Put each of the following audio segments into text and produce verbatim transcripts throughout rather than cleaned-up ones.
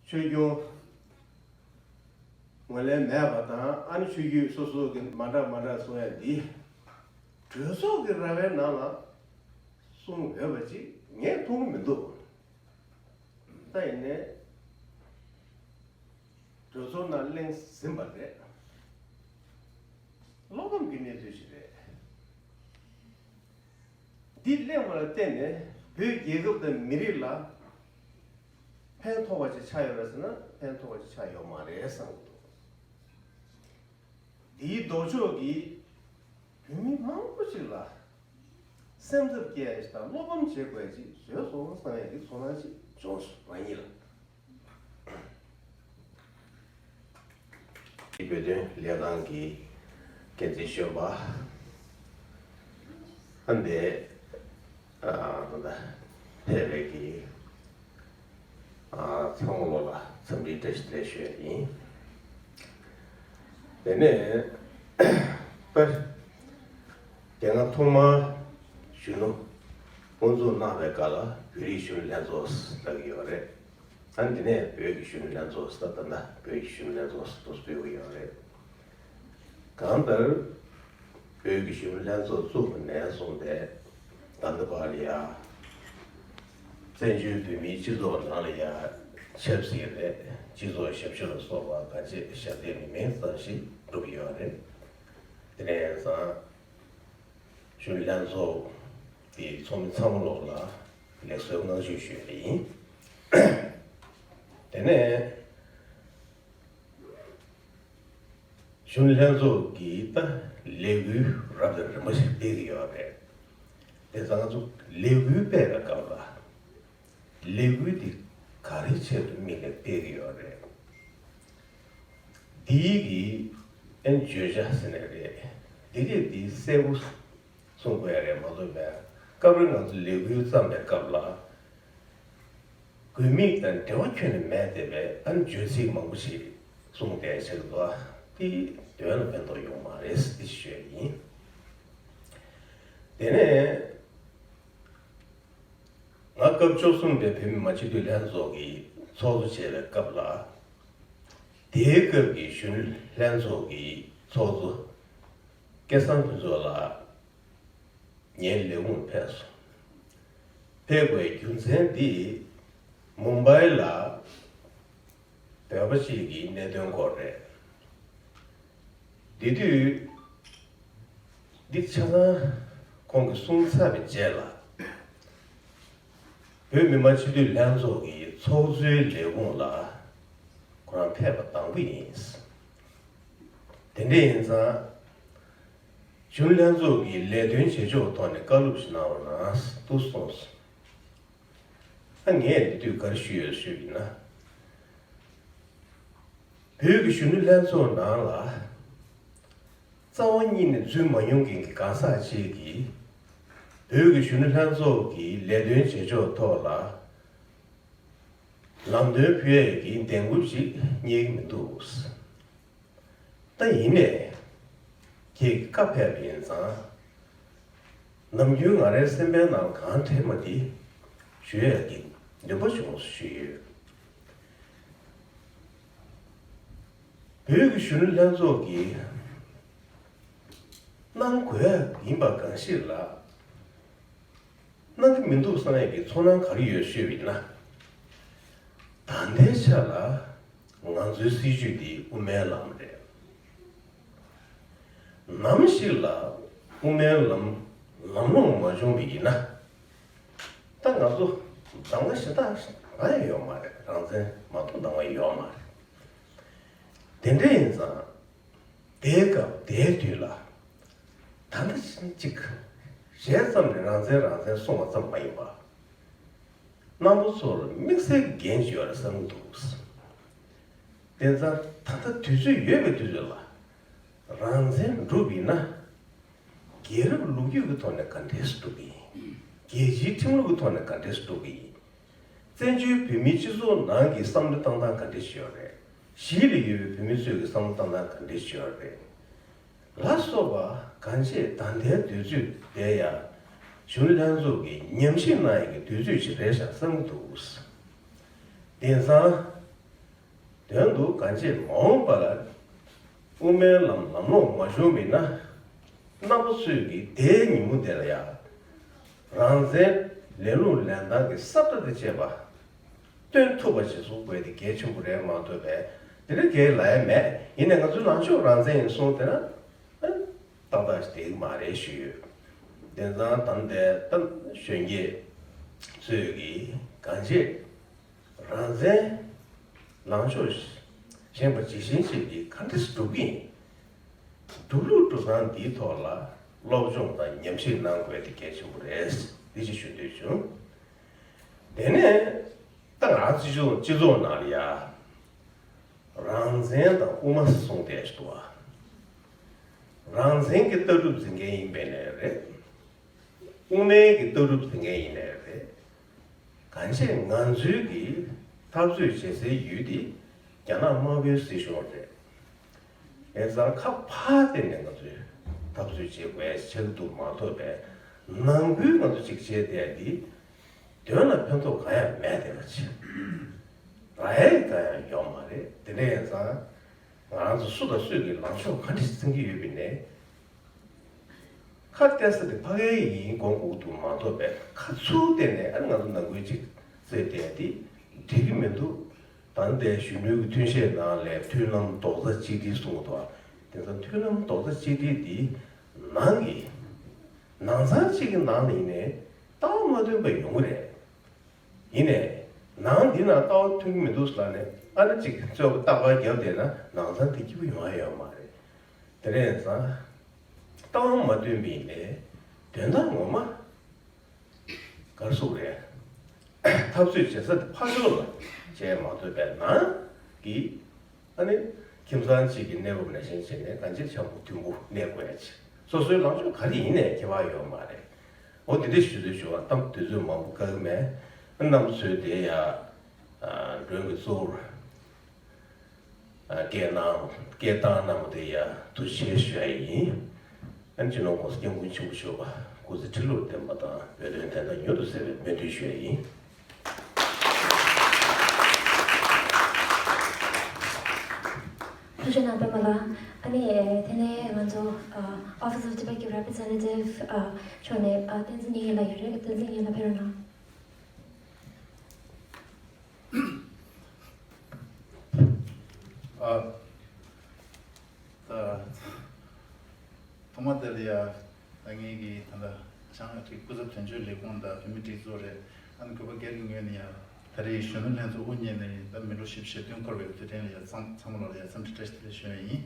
ཆོས་སྐྱོང་ངོས་ལེན་མེད་པ་དང་། ཨ་ནི་ཆོས་བརྒྱུད་སོ་སོ་གི་མ་འདྲ་མ་འདྲ་གསུང་ཡ་འདི་གྲོས་ཚོགས་ཀྱི་ར་བའི་ནང་ལ་གསུང་འོས་པ་ཅིག་ངས་མཐོང་གི་མི་འདུག་ད་ཡིན་ནའི་གྲོས་ཚོགས་ནང་གླེང་ཟིན་པ་རེད། བློ་ཕམ་གྱི་གནས་ཚུལ་ཞིག་རེད། འདི་གླེང་བ་ལ་བརྟེན་ནས་བོད་རྒྱལ་ཁབ་དང་མི་རིགས་ལ་ཕན་ཐོགས་པ་ཅིག་ཆགས་ཡོད་རེད་ཟེར་ན། ཕན་ཐོགས་པ་ཅིག་ཆགས་ཡོད་མ་རེད་བསམ་གྱི་འདུག་འདིའི་ལྡོག་ཕྱོགས་ཀྱིས་བོད་མི་མང་པོ་ཞིག་ལ་སེམས་འཚབ་སྐྱེ་ཡ་ཞིག་དང་བློ་ཕམ་བྱེད་དགོས་ཡ་ཅིག་བཟོས་སོང་བསམ་ཡ་གི་ཚོར་སྣང་ཞིག་བྱུང་སོང་རང་ཉིད་ལ། བོད་དོན་ལས་ཁང་གི་འགན་འཛིན་གཞོན་པ་ཨ་འདས་ཨ་ད་ལྟ་ཕེབས་པའི་གི་ཨ་ཚང་མ་ལོ་ལ་འཚམས་འདྲི་བཀྲ་ཤིས་བདེ་ལེགས་ཞུ་ཡ་ཡིན། དེ་ནས་ད་དེ་སྔ་ཐོག་མར་གཞོན་ནུ་དབུ་འཛུགས་གནང་བའི་སྐབས་ལ་བོད་རིགས་གཞོན་ནུ་ལྷན་ཚོགས་ལབ་ཀྱི་ཡོད་རེད། ཨ་ནི་དེ་ནས་བོད་ཀྱི་གཞོན་ནུ་ལྷན་ཚོགས་ཟེར། ད་ལྟ་བོད་ཀྱི་གཞོན་ནུ་ལྷན་ཚོགས་ཟེར་དུ་འབོད་ཀྱི་ཡོད་རེད། གང་ལྟར་བོད་ཀྱི་གཞོན་ནུ་ལྷན་ཚོགས་བཙུགས་པ་ནས་བཟུང་སྟེ་ད་ལྟ་བར་ལ་ཡ་བཙན་བྱོལ་བོད་མིའི་སྤྱི་ཚོགས་ནང་ལ་ཡ་ཆབ་སྲིད་རེད། སྤྱི་ཚོགས་ཞབས་ཞུ་ལ་སོགས་པ་གང་ཅི་ཞབས་འདེགས་མི་དམན་ཙམ་ཞིག་བསྒྲུབས་ཡོད་རེད། དེ་ནས་ཡང་གཞོན་ནུ་ལྷན་ཚོགས་ཀྱི་ཚོགས་མི་ཚང་མ་ལོག་ལ་ལེགས་གསོལ་བསྔགས་བརྗོད་ཞུ་ཡ་ཡིན། དེ་ནས་གཞོན་ནུ་ལྷན་ཚོགས་ཀྱིས་ད་ལས་འགུལ་རབ་དང་རིམ་པ་ཞིག་སྤེལ་གྱི་ཡོད་རེད། དེ་ཙང་ང་ཚོ་ལས་འགུལ་སྤེལ་བའི་སྐབས་ལ་ལས་འགུལ་འདི་ག་རེའི་ཆེད་དུ་དམིགས་ནས་སྤེལ་གྱི་ཡོད་རེད། འདིའི་གི་ཨན་བརྗོད་བྱ་ཟེར་ནས་རེད། འདི་གས་འདི་གསལ་པོ་གསུང་དགོས་ཡ་རེད་མ་གཏོགས་པའི་སྐབས་རེ་ང་ཚོ་ལས་འགུལ་བརྩམས་པའི་སྐབས་ལ་དགོས་དམིགས་དང་འབྲེལ་བ་ཁྱོན་ནས་མེད་བསྡད་པའི་ཨན་བརྗོད་ཚིག་མང་པོ་ཞིག་གསུངས་བསྡད་ཆགས་འདུག་དེ་དོན་ལ་ཕན་ཐོགས་ཡོང་མ་རེད་ཟེར་ཞུ་ཡ་ཡིན། དེ་ནས་ང་སྐབས་བཅུ་གསུམ་པའི་བོད་མི་མང་སྤྱི་འཐུས་ལྷན་ཚོགས་ཀྱི་ཚོགས་གཙོ་བྱས་པའི་སྐབས་ལ། དེའི་སྐབས་ཀྱི་གཞོན་ནུ་ལྷན་ཚོགས་ཀྱི་ཚོགས་གཙོ་སྐལ་བཟང་ཕུན་ཚོགས་ལགས་ངའི་ལས་ཁུངས་ཕེབས་སོང་། ཕེབས་པའི་རྒྱུ་མཚན་འདི་མུམ་བྷའི་ལ་བོད་པ་ཞིག་གི་གནད་དོན་སྐོར་རེད། དེ་དུས་འདི་ཆ་ཚང་ཁོང་གིས་གསུངས་ཚར་བའི་རྗེས་ལ། བོད་མི་མང་སྤྱི་འཐུས་ལྷན་ཚོགས་ཀྱི་ཚོགས་གཙོའི་ལས་ཁུངས་ལ་ཁོ་རང་ཕེབས་པ་དང་པོ་ཡིན། དེ་འདྲ་ཡིན་ཙང་གཞོན་ནུ་ལྷན་ཚོགས་ཀྱི་ལས་དོན་བྱེད་ཕྱོགས་ཐོག་ནས་བཀའ་སློབ་ཞིག་གནང་རོགས་གནང་འདུག་གསུངས་སོང་། ད་ངས་འདི་དུས་ག་རེ་ཞུས་ཡོད་ཞུས་ཡིན་ན། བོད་ཀྱི་གཞོན་ནུ་ལྷན་ཚོགས་ནང་ལ་རྩ་བ་ཉིད་ནས་འཛུལ་མ་མྱོང་མཁན་གྱི་གང་ཟག་ཅིག་གིས་བོད་ཀྱི་གཞོན་ནུ་ལྷན་ཚོགས་ཀྱི་ལས་དོན་བྱེད་ཕྱོགས་ཐོག་ལ་ལམ་སྟོན་ཕུལ་ཡས་ཀྱི་འདེམས་ཁོངས་ཤིག་རྙེད་ཀྱི་མི་འདུག་ད་ཡིན་ནའི་ཁྱེད་ཀྱི་བཀའ་ཕེབས་པ་ཡིན་ཙང་། ནམ་རྒྱུན་ང་རའི་སེམས་པའི་ནང་གང་དྲན་པ་འདི་ཞུ་ཡས་ཀྱི་འདུན་པ་བྱུང་ཞུས་ཡོད། བོད་ཀྱི་གཞོན་ནུ་ལྷན་ཚོགས་ཀྱིས་གནང་དགོས་ཡིན་པ་གང་ཞིག་ལ་གནང་གི་མི་འདུག་བསམ་ཡས་ཀྱི་ཚོར་སྣང་ག་རེ་ཡོད་ཞུས་པ་ཡིན་ན། ད་ལྟའི་ཆ་ལ་ང་ཚོའི་སྲིད་བྱུས་འདི་དབུ་མའི་ལམ་རེད། ནམ་ཞིག་ལ་དབུ་མའི་ལམ་ལམ་ལྷོང་མ་བྱུང་བ་ཡིན་ན། ད་ང་ཚོ་གདམ་ག་གཞན་དག་གང་ཡང་ཡོད་མ་རེད། རང་བཙན་མ་གཏོགས་གདམ་ག་ཡོད་མ་རེད། དེ་འདྲ་ཡིན་ཙང་། དེའི་སྐབས་དེའི་དུས་ལ། ད་ལྟ་གཅིག་ཞལ་ཙམ་ནས་རང་བཙན་རང་བཙན་གསུང་བ་ཙམ་མ་ཡིན་པ། རྣམ་པ་ཚོར་དམིགས་བསལ་འགན་ཅིག་ཡོད་རེད་བསམ་གྱི་འདུག་དེ་ཙང་ད་ལྟ་དུས་ཚོད་ཡོད་པའི་དུས་ཚོད་ལ་རང་བཙན་བསྒྲུབས་ཡིན་ན། རྒྱལ་རབས་ལོ་རྒྱུས་ཀྱི་ཐོག་ནས་ག་འདྲས་སུ་སྒྲུབ་ཀྱི་ཡིན། རྒྱལ་སྤྱིའི་ཁྲིམས་ལུགས་ཀྱི་ཐོག་ནས་ག་འདྲས་སུ་སྒྲུབ་ཀྱི་ཡིན། བཙན་བྱོལ་བོད་མིའི་སྤྱི་ཚོགས་ནང་གི་བསམ་བློ་བཏང་སྟངས་ག་འདྲས་ཤིག་ཡོད་རེད། གཞིས་ལ་ཡོད་པའི་བོད་མི་ཚོས་ཀྱི་བསམ་བློ་བཏང་སྟངས་ག་འདྲས་ཤིག་ཡོད་རེད། ལ་སོགས་པ་གང་ཅི་ད་ལྟའི་དུས་ཚོད་དེ་ཡང་གཞོན་ནུ་ལྷན་ཚོགས་ཀྱིས་ཉམས་ཞིབ་གནང་ཡག་གི་དུས་ཚོད་ཅིག་རེད་ཤག་བསམ་གྱི་འདུག་དེང་སང་ དོན་དུ་གང་བྱེད་མ་འོངས་པ་ལ་དབུ་མའི་ལམ་ལམ་ལྷོང་མ་བྱུང་བ་ཡིན་ན། རྣམ་པ་ཚོས་ཀྱིས་དེའི་ཉིན་མོ་དེ་ལ་ཡང་རང་བཙན་ལེན་ལུགས་ལེན་སྟངས་ཀྱི་ས་བཀྲ་དང་བཅས་པ་སྟོན་ཐུབ་པ་ཞིག་བཟོ་དགོས་དེ་གལ་ཆེན་པོ་རེད་མ་གཏོགས་པས་དེ་འདྲ་གལ་ལ་ཡང་མེད། ཡིན་ནའི་ང་ཚོའི་ལངས་ཕྱོགས་རང་བཙན་ཡིན་གསུངས་དེ་ན། ཏག་ཏག་ཞིག་བསྡད་ཀྱི་མ་རེད་ཞུས་ཡོད། དེང་སང་ད་ལྟའི་ད་གཞོན་སྐྱེས་ཚོས་ཀྱིས་གང་བྱེད་རང་བཙན་ལངས་ཕྱོགས་བཞེངས་པ་ཇི་བཞིན་བྱས་ཏེ་ག་འདྲ་སྒྲུབ་ཀྱི་ཡིན། སྒྲུབ་ལུགས་སྒྲུབ་སྟངས་འདིའི་ཐོག་ལ་སློབ་སྦྱོང་དང་ཉམས་ཞིབ་གནང་དགོས་དེ་གལ་ཆེན་པོ་རེད། འདི་ཅིག་ཞུ་འདོད་བྱུང་། དེ་ནས་ད་ང་རང་སྤྱི་ཚོགས་སྤྱི་ཚོགས་ནང་ལ་ཡ། རང་བཙན་དང་དབུ་མ་གསུངས་བསྡད་ཤག་འདུག་བ། རང་བཙན་གྱི་ལྟ་གྲུབ་འཛིན་མཁན་ཡིན་པའི་ནས་རེད། དབུ་མའི་གི་ལྟ་གྲུབ་འཛིན་མཁན་ཡིན་ནས་རེད། གང་བྱས་ང་ཚོའི་གི་འཐབ་རྩོད་བྱེད་སའི་ཡུལ་དེ་རྒྱ་ནག་དམར་པོའི་སྲིད་གཞུང་རེད། དེང་སང་ཁ་ཕར་བལྟས་ནས་ང་ཚོས་འཐབ་རྩོད་བྱེད་དགོས་ཆགས་འདུག་མ་གཏོགས་པའི་ནང་ཁུལ་ང་ཚོ་གཅིག་བྱས་བསྡད་འདི་དོན་ལ་ཕན་ཐོགས་གང་ཡང་མེད་བསྡད་པ་ཅིག་རག་ཡ་གང་ཡང་ཡོད་མ་རེད། དེ་འདྲ་ཡིན་ཙང་ང་རང་ཚོ་སུ་དང་སུས་ཀྱི་ལངས་ཕྱོགས་ག་འདྲ་ཞིག་འཛིན་གྱི་ཡོད་པའི་ནས། ཁ་གཏད་ས་དེ་ཕ་གི་ཡིན་དགོངས་དགོས་འདུག་མ་གཏོགས་པའི་ཁ་ཚུར་བལྟས་ནས་ཨ་ནི་ང་ཚོ་ནང་ཁུལ་ཅིག་རྩོད་བསྡད་དེ་འགྲིག་གི་མི་འདུག་ད་ལྟའི་གཞོན་ནུའི་གི་མཐུན་བཤད་ནང་ལས་མཐུན་ལམ་རྡོག་རྩ་གཅིག་སྒྲིལ་གསུངས་འདུག་དེ་ཚོ་མཐུན་ལམ་རྡོག་རྩ་གཅིག་སྒྲིལ་འདི་ནང་གི་ནང་ཚང་གཅིག་གི་ནང་ལ་ཡིན་ནའི་ལྟ་བ་མ་མཐུན་པ་ཡོང་གི་རེད། ཡིན་ནའི་ནང་འདི་ན་ལྟ་བ་མཐུན་གྱི་མི་འདུག་ཟེར་ལབ་ནས་ཨ་ནི་གཅིག་རྩོད་པ་རྟག་པར་བརྒྱབ་བསྡད་ན་ནང་ཚང་དེ་སྐྱིད་པོ་ཡོང་ཡ་ཡོད་མ་རེད། དེ་རེད་ཙང་ལྟ་བ་མ་མཐུན་པ་ཡིན་ནའི་དོན་དག་ངོ་མ་ག་རེ་ཟེར་དགོས་རེད། འཐབ་རྩོད་བྱེད་ས་དེ་ཕར་ཕྱོགས་ལ་བྱས་མ་གཏོགས་པའི་ནང་གི་ཨ་ནི་ཁྱིམ་ཚང་གཅིག་གི་གནས་བབ་ནང་བཞིན་བྱས་ནས་གང་ཅིར་འཆམ་པོ་མཐུན་པོ་གནས་དགོས་ཡ་ཆེ། སོ་སོའི་ལངས་ཕྱོགས་ག་རེ་ཡིན་ནའི་ཁྱད་པར་ཡོད་མ་རེད། འོ་དེ་འདྲ་ཞུ་འདོད་བྱུང་བ། གཏམ་དུས་ཚོད་མང་པོ་བཀག་གི་མེད། རྣམ་ཚོས་དེ་ཡ་མགྲོན་གྱི་གཙོ་བོར་སྐད་གནང་སྐད་བཏང་གནང་བ་དེ་ཡ་ཐུགས་རྗེ་ཆེ་ཞུ་ཡ་ཡིན། ཨ་ནི་སྤྱི་ནོར་༸གོང་ས་༸སྐྱབས་མགོན་ཆེན་པོ་མཆོག་སྐུ་ཚེ་ཁྲི་ལོར་བརྟན་པ་དང་འོད་སྟོན་དོན་དང་མྱུར་དུ་གསལ་བའི་སྨོན་འདུན་ཞུ་ཡ་ཡིན། ཐུགས་རྗེ་གནང་པད་མ་ལགས། ཨ་ནི་དེ་ནས་ང་ཚོ་ཨ་Office of Tibet གི་Representative ཨ་མཆོག་ནས་ཨ་བསྟན་འཛིན་ཉི་ཉི་ལགས་ཡོད་རེད། བསྟན་འཛིན་ཉི་ཉི་ལགས་ཕེབས་རོགས་གནང་། ཨ་ད་ཐོག་མ་དེ་ལ་ཡ། ད་ངེད་ཀྱི་ད་ལྟ་བྱང་ཨ་ཕི་རི་ཀ་སྐུ་ཚབ་དོན་གཅོད་ལས་ཁུངས་དང་བོད་མི་སྒྲིག་འཛུགས་རེད། ཨ་ནི་གུས་པ་སྒེར་གྱི་ངོས་ནས་ཡང་ད་རེས་གཞོན་ནུ་ལྷན་ཚོགས་དབུ་བརྙེས་ནས་ད་མི་ལོ་བཞི་བཅུ་ཞེ་བདུན་འཁོར་བའི་དུས་དྲན་ལ་ཡང་ཚང་ཚང་མ་ལོ་ལ་ཡང་འཚམས་འདྲི་བཀྲ་ཤིས་བདེ་ལེགས་ཞུ་ཡ་ཡིན།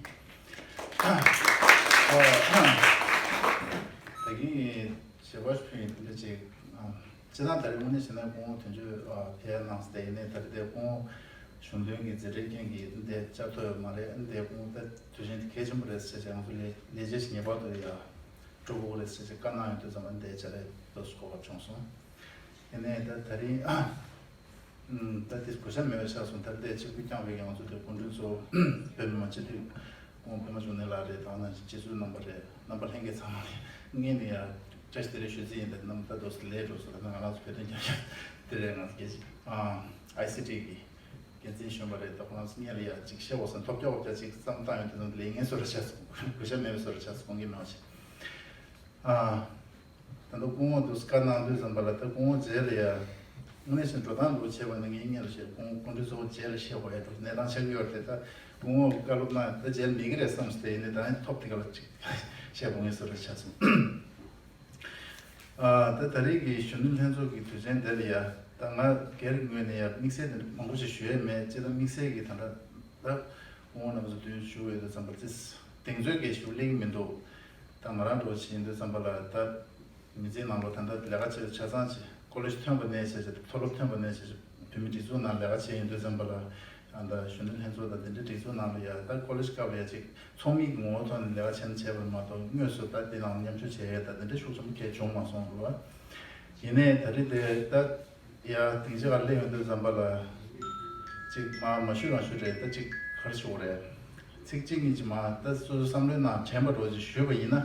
ད་གིན་ཞལ་པར་ཕུལ་ཡིན་དེ་འདྲ་ཅིག་སྤྱིར་བཏང་ད་རེས་དངོས་གནས་བྱས་ན་སྐུ་ངོ་དོན་གཅོད་ཕེབས་གནང་སྟེ་ཡིན་ནའི་ད་རེས་དེ་སྐུ་ངོ་གཞུང་དོན་གྱི་མཛད་བྲེལ་རྐྱེན་གྱིས་འདི་བཅར་ཐུབ་ཡོད་མ་རེད། འདི་སྐུ་ངོ་ད་དུས་ཆེན་དེ་གལ་ཆེན་པོ་རེད་ཟེར་བྱས་ང་ཚོ་ལས་ལས་བྱེད་ཞིག་ངེས་པར་དུ་ཡ། སྤྲོ་པོ་རེད་ཟེར་ཅིག་བཀའ་གནང་ཡོད་དུས་ཙམ་པ་འདས་བྱ་རེད་དུ་གོ་སྐབས་བྱུང་སོང་། དེ་ནས་ད་ད་རིང་ད་དེ་གོ་ཤ་མེད་པ་ཆགས་སོང་། ད་ལྟའི་གཅིག་པུ་རྐྱང་བའི་ང་ཚོ་དེ་སྐུ་མགྲོན་ཚོ་བོད་མི་མང་སྤྱི་འཐུས་ཁོང་པད་མ་འབྱུང་གནས་ལགས་རེད། ད་ནང་བཞིན་སྤྱི་ཟུར་རྣམ་པ་རེད། རྣམ་པ་ལྷན་རྒྱས་ཚང་མ་ནས་ངས་ནི་ཡ་བཀྲ་ཤིས་བདེ་ལེགས་ཞུ་རྩིས་ཡིན། ད་རྣམ་པ་ད་དོ་སི་ལས་འགྲོ་སོང་། ད་ང་རང་ཚོ་བོད་དོན་རྒྱབ་སྐྱོར་དེ་རེད། ང་ཚོ་སྐད་ཆ་ཨ་ཨའི་སི་ཊི་གི་འགན་འཛིན་གཞོན་པ་རེད། ད་ཁོ་རང་ཚོ་སྔོན་ལ་ཡ་ཅིག་བཤད་འོ་སོང་། ཐོབ་རྒྱག་འོ་རྒྱག་ཅིག་བསམ་བཏང་ཡོད་དེ་ཚོ་ལས་ངན་བཟོ་འདྲ་ཆགས་སོང་། གུས་ཞབས་མེད་པའི་བཟོ་འདྲ་ཆགས་སོང་། དགོངས་ཀྱི་མེད་པ་བྱས། ཨ། ད་ལྟ་སྐུ་ངོ་འདུག་བཀའ་གནང་དུས་ཙམ་པ་ལ་ད་སྐུ་ངོ་རྗེས་ལ་ཡ། དངོས་གནས་བྱས་འགྲོ་སྟངས་འདུག་བྱས་པ་ནི་ངའི་སྔོན་ལ་བཤད། སྐུ་ངོ་སྐུ་མགྲོན་གཙོ་བོ་རྗེས་ལ་བཤད་དགོས་ཡ་འགྲོ་གནས་སྟངས་ཆགས་ཀྱི་ཡོད་རེད། ད་སྐུ་ངོ་བཀའ་སློབ་གནང་ད་རྗེས་ལ་མེད་ཀྱི་རེད་བསམ་སོང་། དེ་ཡིན་ནའི་ད་ཐོབ་དེ་ག་ལ་ཅིག་བཤད་དགོས་ངེས་བཟོ་འདྲ་ཆགས་སོང་། ཨ། ད་ད་རེས་ཀྱི་གཞོན་ནུ་ལྷན་ཚོགས་ཀྱི་དུས་ཆེན་དེ་ལ་ཡ། ད་ང་སྒེར་གྱི་ངོས་ནས་ཡ་དམིགས་བསལ་དེ་འདྲ་མང་པོ་ཞིག་ཞུ་ཡས་མེད། སྤྱིར་བཏང་དམིགས་བསལ་གྱི་ད་ལྟ་ད་སྐུ་ངོ་རྣམ་པ་ཚོ་མདུན་ཞུ་འོས་དུས་ཙམ་པ་ཙི་གདེང་ཚོད་ཀྱི་ཞུ་སླེབས་ཀྱི་མི་འདུག་ད་ང་རང་འདྲ་བོ་ཞིག་ཡིན་དུས་ཙམ་པ་ལ་ད་མི་ཚེའི་ནང་ལོ་ད་ལྟ་ལས་ཀ་བྱེད་ཆ་ཚང་ཅིག་ཀོ་ལེ་ཇི་ཐོན་པ་ནས་བྱས་བྱས། མཐོ་སློབ་ཐོན་པ་ནས་བྱས་བྱས་བོད་མི་སྒྲིག་འཛུགས་ནང་ལས་ཀ་བྱས་ཡིན་དུས་ཙམ་པ་ལ། ཨ། ད་གཞོན་ནུ་ལྷན་ཚོགས་དང་དེ་འདྲའི་སྒྲིག་འཛུགས་ནང་ལ་ཡ་ད་ཀོ་ལེ་ཇི་སྐབས་ལ་ཡ་ཅིག་ཚོགས་མིའི་ངོ་བོ་ཐོག་ནས་ལས་ཀ་བྱས་ན་བྱས་པར་མ་གཏོགས་དངོས་སུ་ད་དེ་ནང་མཉམ་ཞུགས་བྱས་ཡས་ད་དེ་འདྲའི་ཤུགས་ཆེན་པོ་གལ་བྱུང་མ་སོང་རེད་བ། ཡིན་ནའི་ད་རེས་དེ་ད་ཡ་སྡིངས་ཆ་སྒང་སླེབས་ཡོང་དུས་ཙམ་པ་ལ་ཅིག་མ་མ་ཞུ་རང་ཞུ་རེད། ད་ཅིག་ག་རེ་ཞུ་དགོས་རེད། ཚིག་གཅིག་གཉིས་ཅིག་མ་ད་སོ་སོའི་བསམ་བློའི་ནང་དྲན་པ་འདྲ་བོ་ཅིག་ཞུས་པ་ཡིན་ན།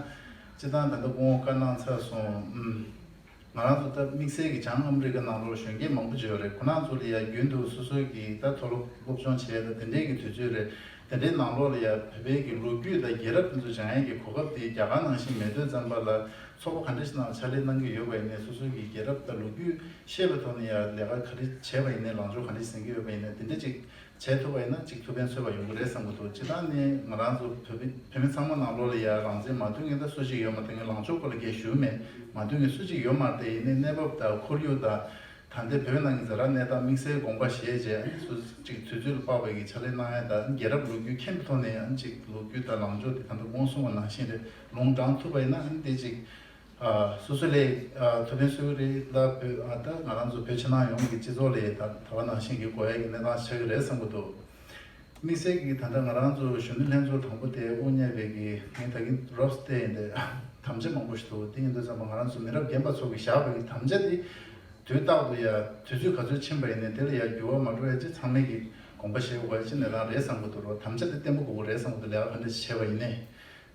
སྤྱིར་བཏང་ད་ལྟ་སྐུ་ངོ་བཀའ་གནང་ཚར་སོང་། ཨུམ། ང་རང་ཚོ་ད་དམིགས་བསལ་གྱི་བྱང་ཨ་མི་རི་ཀ་ནང་ལོགས་གཞོན་སྐྱེས་མང་པོ་ཅིག་ཡོད་རེད། ཁོ་རང་ཚོ་ལ་ཡ་རྒྱུན་དུ་སོ་སོའི་གི་ད་མཐོ་སློབ་སློབ་སྦྱོང་བྱས་ད་དེ་འདྲའི་གི་དུས་ཚོད་རེད། དེ་འདྲའི་ནང་ལོགས་ལ་ཡ་བོད་པའི་གི་ལོ་རྒྱུས་དང་རྒྱལ་རབས་དེ་ཚོ་སྦྱང་ཡས་ཀྱི་གོ་སྐབས་དེ་རྒྱ་གར་ནང་བཞིན་མེད་དུས་ཙམ་པ་ལ་ཚོགས་པ་ག་འདྲ་ཞིག་ནང་ཕྱག་ལས་གནང་གི་ཡོད་པ་ཡིན་ནའི་སོ་སོའི་གི་རྒྱལ་རབས་དང་ལོ་རྒྱུས་ཤེས་པའི་ཐོག་ནས་ཡ་ལས་ཀ་ག་རེ་བྱས་པ་ཡིན་ནའི་ལངས་ཕྱོགས་ག་འདྲ་ཟིན་གྱི་ཡོད་པ་ཡིན་ནའི་དེ་འདྲ་ཅིག་བྱས་ཐུབ་པ་ཡིན་ན་ཅིག་ཐུགས་ཕན་གསོས་པ་ཡོང་གི་རེད་བསམ་གྱི་འདུག་སྤྱིར་བཏང་ནི་ང་རང་ཚོ་བོད་མི་བོད་མི་ཚང་མ་ནང་ལོགས་ལ་ཡ་རང་བཙན་མ་ཐོབ་ངེས་ད་སུ་ཞིག་ཡོད་མ་རེད། ངས་ལངས་ཕྱོགས་སྐོར་ལ་སྐད་ཞུ་མེད། མ་ཐོབ་ངེས་སུ་ཞིག་ཡོད་མ་རེད། དེ་ཡིན་ནའི་གནས་བབ་དང་ཁོར་ཡུག་དང་ད་ལྟའི་བོད་ནང་གི་ཛ་དྲག་གནས་སྟངས་དམིགས་བསལ་དགོངས་པ་བཞེས་རྗེས་ཨ་ནི་སུ་ཅིག་དུས་ཚོད་ལ་དཔག་པའི་གི་ཕྱག་ལས་གནང་ཡ་དང་རྒྱལ་རབས་ལོ་རྒྱུས་མཁྱེན་པའི་ཐོག་ནས་ཨ་ནི་ཅིག་ལོ་རྒྱུས་དང་ལངས་ཕྱོགས་དེ་ད་ལྟ་སྔོན་སོང་བ་ནང་བཞིན་རེད། ལུང་དྲངས་ཐུབ་པ་ཡིན་ན་ཨ་ནི་དེ་ཅིག་ཨ་སོ་སོ་ལས་ཨ་ཐུགས་ཕན་གསོས་ཀྱི་རེད་ལ། བོད་ཨ་ད་ང་རང་ཚོ་བོད་ཕྱི་ནང་ཡོངས་ཀྱི་སྤྱི་ཚོགས་ལ་ད་ད་ག་ནང་བཞིན་གྱི་དགོས་ཡ་གི་གནས་སྟངས་ཆགས་ཀྱི་རེད་བསམ་གྱི་འདུག་དམིགས་བསལ་གྱིས་ད་ལྟ་ང་རང་ཚོ་གཞོན་ནུ་ལྷན་ཚོགས་དང་པོ་དེ་དབུ་བརྙེས་པའི་གི་ངས་ད་གིན་རོབ་སྟེ་ཡིན་ཏེ་དམ་བཅའ་མང་པོ་ཞིག་འདུག་དེ་ཡིན་དུས་ཙམ་པ་ང་རང་ཚོ་མི་རབས་རྒན་པ་ཚོ་གིས་བཞག་པའི་གི་དམ་བཅའ་དེ་དུས་རྟག་ཏུ་ཡ་དུས་ཚོད་ག་ཚོད་ཕྱིན་པ་ཡིན་ནའི་དེ་ལ་ཡ་འགྱུར་བ་མ་འགྲོ་ཡ་ཅིག་ཚང་མས་གི་དགོངས་པ་བཞེས་དགོས་ཡ་ཅིག་གནས་སྟངས་རེད་བསམ་གྱི་འདུག་རོ། དམ་བཅའ་དེ་བརྟན་པོ་དགོས་ཀྱི་རེད་བསམ་གྱི་འདུག་ལས་ཀ་ག་འདྲ་ཞིག་བྱས་པ་ཡིན་ནའི།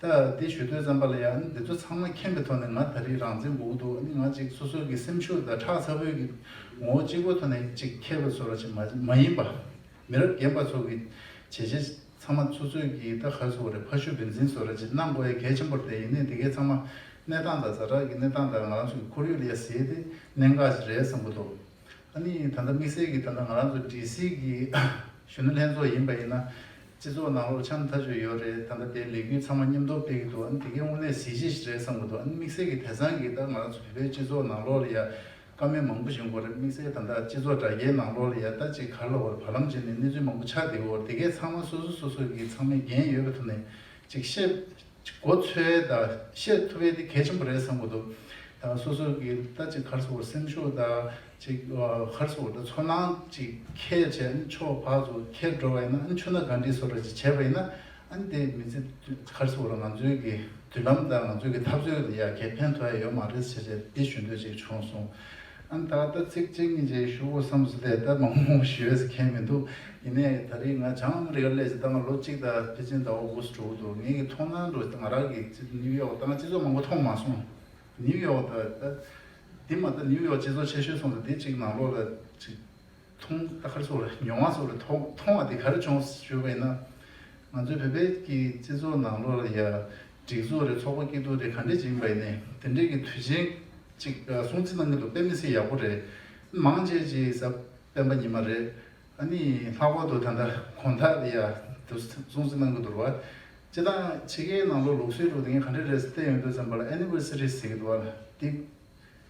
ད་དེ་ཞུ་དུས་ཙམ་པ་ལ་ཡང་འདི་ཚོ་ཚང་མ་མཁྱེན་པའི་ཐོག་ནས་ང་ད་རེས་རང་བཙན་དགོས་ཀྱི་འདུག་ཨ་ནི་ང་ཅིག་སོ་སོ་གི་སེམས་ཤུགས་དང་ཁྲག་ཚ་པོའི་གི་ངོ་བོ་གཅིག་པོའི་ཐོག་ནས་ཅིག་ཁྱེར་བ་བཟོ་འདྲ་ཅིག་མ་མ་ཡིན་པ། མི་རབས་རྒན་པ་ཚོ་གི་བྱས་རྗེས་ཚང་མ་སོ་སོའི་གི་ད་ག་རེ་ཟེར་དགོས་རེད། ཕ་ཤུལ་བུ་འཛིན་བཟོ་འདྲ་ཅིག་གནང་དགོས་ཡ་གལ་ཆེན་པོ་རེད། དེ་ཡིན་ནའི་དེ་གའི་ཚང་མ་གནས་སྟངས་དང་ཛ་དྲག་གི་གནས་སྟངས་དང་ང་རང་ཚོ་གི་ཁོར་ཡུག་ལ་ཡ་ཟེར་ཡ་དེ་གནད་འགག་ཅིག་རེད་བསམ་གྱི་འདུག་ཨ་ནི་ད་ལྟ་དམིགས་བསལ་གྱིས་ད་ལྟ་ང་རང་ཚོ་ཌི་སི་གི་གཞོན་ནུ་ལྷན་ཚོགས་ཡིན་པ་ཡིན་ན་སྤྱི་ཚོགས་ནང་ལོགས་འཆམ་ཐག་ཆོད་ཡོད་རེད། ད་ལྟ་དེ་ལས་འགུལ་ཚང་མ་མཉམ་དུ་སྤེལ་གྱི་འདུག་ཨ་ནི་དེ་གའི་དངོས་གནས་གཟི་བརྗིད་ཞིག་རེད་བསམ་གྱི་འདུག་ཨ་ནི་དམིགས་བསལ་གྱིས་དེང་སང་གི་ད་ང་རང་ཚོ་བོད་པའི་སྤྱི་ཚོགས་ནང་ལོགས་ལ་ཡ་བཀའ་མོལ་མང་པོ་ཞིག་ཡོང་གི་རེད། དམིགས་བསལ་ད་ལྟ་སྤྱི་ཚོགས་དྲ་རྒྱའི་ནང་ལོགས་ལ་ཡ་ད་ཅིག་ག་རེ་ལབ་དགོས་རེད། བར་ལམ་བྱས་ནས་གནས་ཚུལ་མང་པོ་ཆགས་བསྡད་ཡོད་རེད། དེ་གའི་ཚང་མ་སོ་སོ་སོ་སོ་གི་ཚང་མས་འགན་ཡོད་པའི་ཐོག་ནས་ཅིག་བཤད། གོ་ཚོད་དང་བཤད་ཐུབ་ཡས་དེ་གལ་ཆེན་པོ་རེད་བསམ་གྱི་འདུག་ད་སོ་སོ་གི་ད་ཅིག་ག་རེ་ཟེར་དགོས་རེད། སེམས་ཤུགས་དང་ཅིག་ག་རེ་ཟེར་དགོས་རེད། ད་ཚོར་སྣང་ཅིག་འཁྱེར་བྱས་ནས་ཕྱོགས་ཕར་ཚུར་འཁྱེར་འགྲོ་བ་ཡིན་ན་ཨ་ནི་ཆུ་སྣ་ག་འདྲ་བཟོ་འདྲ་ཅིག་བྱས་པ་ཡིན་ན་ཨ་ནི་དེ་མི་ཚེ་ག་རེ་ཟེར་དགོས་རེད། ང་ཚོའི་གི་མདུན་ལམ་དང་ང་ཚོའི་གི་འཐབ་རྩོད་ལ་ཡ་གས་ཕན་ཐོགས་ཡ་ཡོད་མ་རེད་ཟེར་བྱས་འདི་ཞུ་འདོད་ཅིག་བྱུང་སོང་། ཨ་ནི་ད་ལྟ་ཚིག་གཅིག་གཉིས་ཅིག་ཞུ་དགོས་བསམ་སོང་སྟེ་ད་མང་པོ་ཞུ་ཡས་མཁན་མི་འདུག་ཡིན་ནའི་ད་རེས་ང་བྱང་ཨ་མི་རི་ཀར་སླེབས་ཚེ་ད་ང་ལོ་གཅིག་དང་ཕལ་ཆེར་ཟླ་བ་དགུ་ཙམ་འགྲོ་གི་འདུག་ངེད་ཀྱི་མཐོང་སྣང་འདྲ་ང་རང་གི་ནིའུ་ཡོག་ད་ང་སྤྱི་ཚོགས་མང་པོ་མཐོང་མ་སོང་། ནིའུ་ཡོག་ད་ད་འདི་མ་ད་ནིའུ་ཡོག་སྤྱི་ཚོགས་ཆེ་ཤོས་སོང་ཙང་འདི་གཅིག་ནང་ལོགས་ལ་གཅིག་མཐོང་ད་ག་རེ་ཟེར་དགོས་རེད། མྱོང་བ་ཟེར་དགོས་རེད། མཐོང་མཐོང་བ་དེ་ག་རེ་བྱུང་ཞུས་པ་ཡིན་ན། ང་ཚོའི་བོད་པའི་གི་སྤྱི་ཚོགས་ནང་ལོགས་ལ་ཡ་སྒྲིག་འཛུགས་རེད། ཚོགས་པ་སྐྱིད་སྡུག་རེད། ག་འདྲ་ཅིག་ཡིན་པ་ཡིན་ནའི་དེ་འདྲའི་གི་དུས་ཆེན་ཅིག་སྲུང་བརྩི་གནང་གི་འདུག་དཔེ་མི་སྲིད་ཡག་པོ་རེད། མང་ཆེ་ཅིག་ས་སྤེན་པ་ཉི་མ་རེད། ཨ་ནི་ལྷག་པར་དུ་ད་ལྟ་དགོང་དག་ལ་ཡ་དུ་སྲུང་བརྩི་གནང་གི་འདུག་རེད་བ། སྤྱིར་བཏང་ཕྱི་རྒྱལ་ནང་ལོགས་ལུགས་སྲོལ་རུ་དེ་ངས་ག་འདྲ་རེད་ཟེར་བལྟས་ཡོང་དུས་ཙམ་པ་ལ་ཨེ་ནི་ཝར་སི་རི་ཟེར་གི་འདུག་བ་ལ་དེ།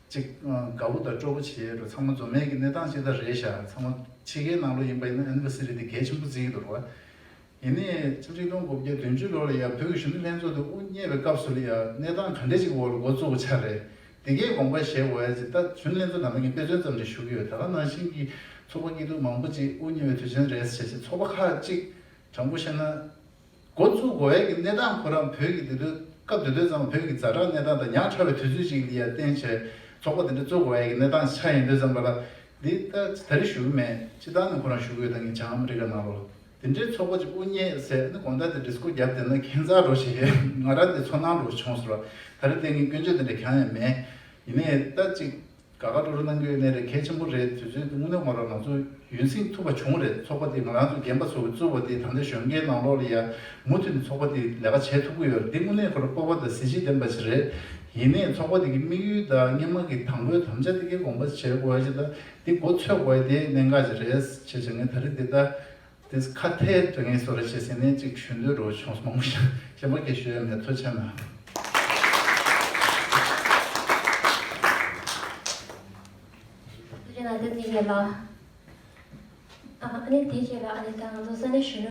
གཅིག་དགའ་པོ་དང་སྤྲོ་པོ་བྱེད་རོགས་ཚང་མ་འཛོམས་མེད་ཀྱི་གནས་སྟངས་ཤིག་ད་རེད་ཤག་ཚང་མ་ཕྱི་རྒྱལ་ནང་ལོགས་ཡིན་པ་ཡིན་ན་ཨེ་ནི་ཝར་སི་རི་དེ་གལ་ཆེན་པོ་བརྩི་གི་འདུག་རེད་བ། ཡིན་ནའི་ཆིག་སྟོང་དགུ་བརྒྱ་བདུན་ཅུ་ལོ་ལ་ཡང་བོད་ཀྱི་གཞོན་ནུ་ལྷན་ཚོགས་དེ་དབུ་བརྙེས་པའི་སྐབས་སུ་ལ་ཡང་གནས་སྟངས་ག་འདྲ་ཞིག་འོག་ལ་འགོ་བཙུགས་པ་ཆགས་རེད། དེ་གའི་དགོངས་པ་བཞེས་དགོས་ཡ་ཅིག་ད་གཞོན་ནུ་ལྷན་ཚོགས་ནང་ལ་ངས་དཔེ་མཚོན་ཙམ་ཞིག་ཞུ་གི་ཡོད། ད་ག་ནང་བཞིན་གྱི་ཚོགས་པ་སྐྱིད་སྡུག་མང་པོ་ཅིག་དབུ་བརྙེས་པའི་དུས་ཆེན་རེད་ཟེར་བྱས་ཚོགས་པ་ཁག་ཅིག་དྲང་པོ་བཤད་ན། འགོ་བཙུགས་དགོས་ཡས་ཀྱི་གནས་སྟངས་ཁོ་རང་བོད་ཀྱི་དེ་དུས་སྐབས་དེ་དུས་ཙམ་བོད་ཀྱི་ཛ་དྲག་གནས་སྟངས་དང་ཉག་ཕྲ་བའི་དུས་ཚོད་ཅིག་ལ་ཡ་བརྟེན་བྱས་ཚོགས་པ་དེ་འདྲ་བཙུགས་དགོས་ཡས་ཀྱི་གནས་སྟངས་ཆགས་ཡིན་དུས་ཙམ་པ་ལ་འདི་ལྟ་ད་རེས་ཞུ་གི་མེད། སྤྱིར་བཏང་ནས་ཁོ་རང་ཞུ་གི་ཡོད། ད་ངས་བྱང་ཨ་མི་རི་ཀ་ནང་ལོགས་དེ་འདྲའི་ཚོགས་པ་ཅིག་དབུ་བརྙེས་ཟེར་ནི་དགོང་དག་དེ་ཌིས་ཀོ་བརྒྱབ་བསྡད་ན་ཁྱད་མཚར་འགྲོ་ཞེས་ང་རང་དེ་ཚོར་སྣང་འདྲ་བྱུང་སོང་། ད་རེས་དེ་ངས་སྐྱོན་བརྗོད་དེ་འདྲ་གང་ཡང་མེད། ཡིན་ནའི་ད་ཅིག་དགའ་དགའ་སྤྲོ་སྤྲོ་གནང་གི་ཡོད་ནའི་རེད། གལ་ཆེན་པོ་རེད། དུས་ཚོད་དངོས་གནས་ང་རང་ང་ཚོ་ཡུན་སྲིང་ཐུབ་པ་བྱུང་རེད། ཚོགས་པ་དེ་ང་རང་ཚོ་རྒན་པ་ཚོ་གིས་བཙུགས་པ་དེ་ད་ལྟ་གཞོན་སྐྱེས་ནང་ལོགས་ལ་ཡ་མུ་མཐུད་ནས་ཚོགས་པ་དེ་ལས་ཀ་བྱེད་ཐུབ་ཀྱི་ཡོད་རེད། འདི་དངོས་གནས་ཁོ་རང་སྤོབས་པ་དང་གཟི་བརྗིད་ལྡན་པ་ཞིག་རེད། ཡིན་ནའི་ཚོགས་པ་དེ་གི་དམིགས་ཡུལ་དང་སྔོན་མ་གི་དང་པོའི་དམ་བཅའ་དེ་གའི་དགོངས་པ་བཞེས་དགོས་ཡ་ཞིག་དང་དེ་མགོ་ཚོད་དགོས་ཡ་དེ་གནད་འགག་ཅིག་རེད་ཅེས་བྱས་ངས་ད་རེས་འདི་ལྟ། དེ་ཁ་ཐལ་དོན་ངེས་སོ་ར་བྱེད་ཟེར་ནས་ཅིག་ཞུ་འདོད་རོ་བྱུང་སོང་། མང་པོ་ཞིག་གཞན་པ་སྐད་ཞུ་ཡ་མེད། ཐུགས་རྗེ་གནང་། རེད་ལ་དེ་ནི་ཡེ་ལ། ཨ་ཨ་ནི་དེ་རྗེས་ལ་ཨ་ནི་ད་ང་ཚོ་ས་གནས་གཞོན་ནུ།